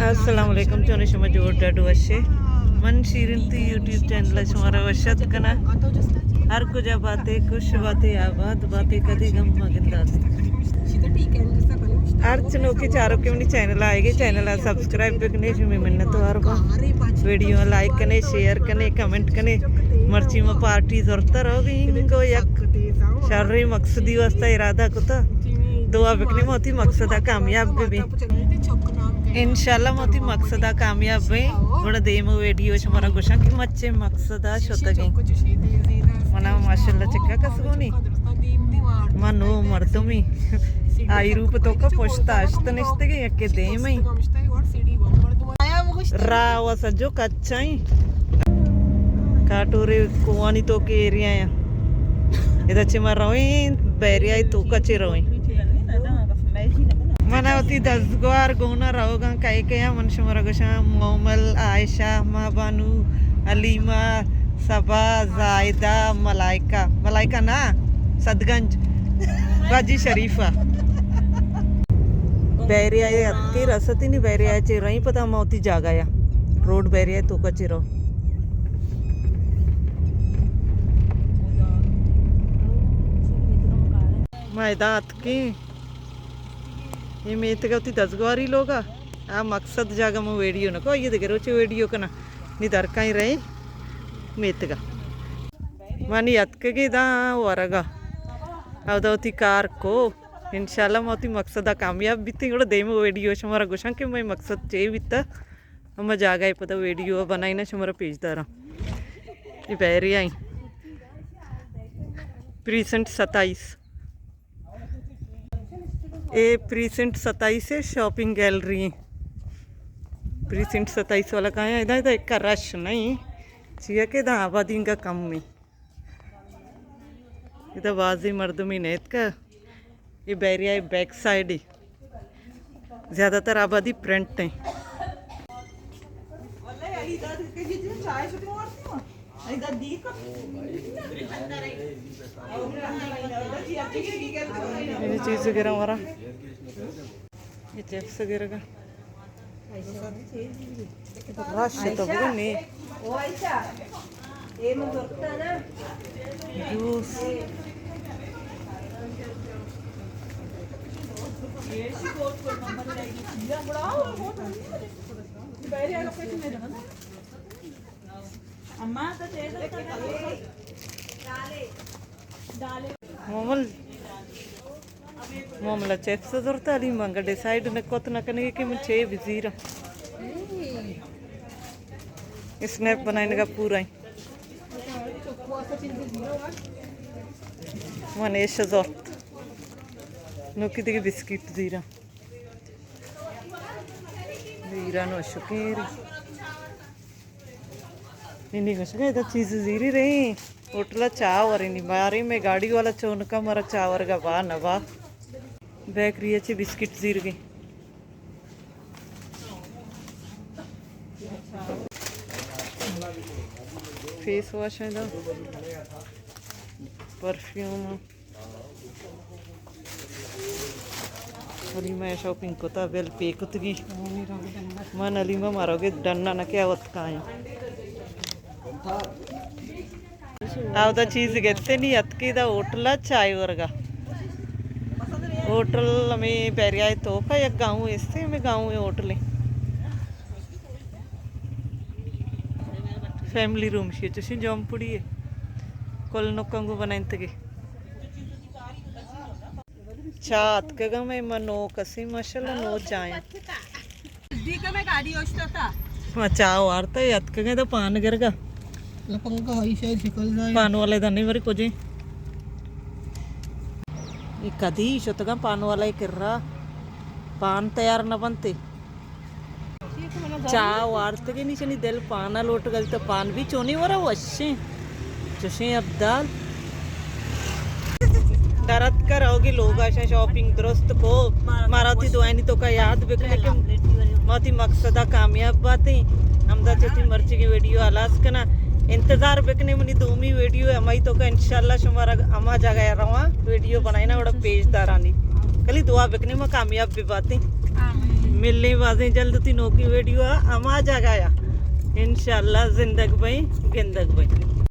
السلام علیکم، چون شما؟ جوڑ ڈڈ وشے؟ من شیرین تی یوٹیوب چینل شمارا وشت کنا۔ ہر کجا باتے، خوش باتے، آباد باتے، کدی غم مگندات۔ ہر چنوکی چاروکے منی چینل آئے گے، چینل سبسکرائب بکنے، شمی منت وار با۔ ویڈیو لائک کنے، شیئر کنے، کمنٹ کنے۔ مرچی ما پارٹی زرتا رہو گی، انگو یک شریں مقصدی واسطہ ارادہ کتا۔ دعا بکنے ما وتی مقصدا کامیاب ببیں۔ انشاءاللہ ما وتی مقصدا کامیاب بیں۔ گڑا دیم ویڈیو شمارا گوشاں کہ ما چے مقصدا شتگیں۔ منا ماشاءاللہ چکا کس گونی۔ ما نو مردمی۔ آئی روپ توکا پشتا اشت نشتگیں، یکے دیمیں۔ راہ و سجو کچ چائیں۔ کاٹورے کوہانی توکے ایریا ایں۔ ادا چہ ما رویں، بحریہ ءِ توکا چہ رویں۔ من وتی دزگوار گونا روگاں، کئے کئے آں؟ من شمارا گوشاں، مومل، عائشہ، ماہ بانو، حلیمہ، صبا، زاہدہ، ملائکہ، ملائکہ نا، سدگنج، باجی شریفہ۔ بحریہ ءَ اتکیں، رستیں نی، بحریہ ءَ چہ رئیں، پدا ما وتی جاگہ ءَ، روڈ بحریہ ءِ توکا چہ رو۔ ما ادا اتکیں، اے میتگ ءَ وتی دزگواری لوگ ءَ، آ مقصد جاگہ ما ویڈیو نہ کو، آئی ءَ دگہ روچے ویڈیو کناں، نی درکائیں رئیں میتگ ءَ۔ ما نی اتکگیں داں ورگ ءَ۔ اودا وتی کار کو۔ انشاءاللہ ما وتی مقصد ءَ کامیاب بیتیں، گڑا دیم ویڈیو شمارا گوشاں کہ مئے مقصد چے بیتہ۔ ہما جاگہ ءَ پدا ویڈیو بنائیناں، شمارا پیش داراں۔ اے بحریہ ایں۔ پریسنٹ ستائیس۔ اے پریسنٹ ستائیس ءِ شاپنگ گیلری ایں۔ پریسنٹ ستائیس والا کایاں، ادا، ادا ایکا رش نہ ایں، چیا کہ ادا آبادی انگا کم ایں۔ ادا بازیں مردمے نیتکہ۔ اے بحریہ ءِ بیک سائیڈ ایں۔ زیادہ تر آبادی پرنٹ ایں۔ اے چیز گراں ورا۔ اے چپس گرگا۔ رش تو بگو نی۔ جوس۔ مومل، مومل ءَ چپس زرت، علی من گا ڈیسائیڈ نہ کت نہ کنگے کہ من چے بزیراں۔ اسنیپ بنائینگا پورا ایں۔ من ایش زرت۔ نوکی دگہ بسکٹ زیراں۔ زیراں نو شکر۔ نی، نی گوشگا ادا چیز زیری رئیں۔ ہوٹل ءَ چاہ وریں نی، باریں مئے گاڑی والا چونکا مارا چاہ ورگا با نہ با۔ بیکری ءَ چہ بسکٹ زیرگیں۔ فیس واش ایں دا۔ پرفیوم۔ حلیمہ ءَ شاپنگ کتا، بل پے کتگی۔ من حلیمہ مارا گے ڈنا نہ کہ وت کایاں۔ اودا چیز گتے نی اتکی دا ہوٹل ءَ چائے ورگا۔ ہوٹل ہمیں بحریہ ءِ توکا یک گاؤں استے، ہمیں گاؤں ہوٹل ایں۔ فیملی روم شی چشیں جوم پڑی ایں۔ کل نکاں گوں بنائینتگے۔ چاہ اتکگا مئے، ما نو کسیں ماشاءاللہ نو چاہیں۔ ما چاہ وارتا اتکگیں تو پان گرگا۔ پان والے دنے بری کجیں۔ اے کدی شتگا پان والے کرا۔ پان تیار نہ بنتے۔ چاہ وارتگے نی چنی دل پانا لوٹگا، تو پان بھی چونی ورا وشیں۔ چشیں ابدال۔ درت کر اوگی لوگا شاپنگ درست کو۔ مارا تی دعائنی توکا یاد بکنے کہ ما تی مقصدا کامیاب باتیں۔ ہمدا چہ تی مرچی کی ویڈیو ہلاس کنا۔ انتظار بکنے منی دومی ویڈیو ہمائی توکا انشاءاللہ شمارا ہما جاگہ رواں ویڈیو بنائینا وڑا پیش دارانی۔ کلی دعا بکنے ما کامیاب بباتیں۔ آمین۔ ملیں بازیں جلد تئی نوکیں ویڈیو ءَ ہما جاگہ ءَ۔ انشاءاللہ زندگ بئیں، گندگ بئیں۔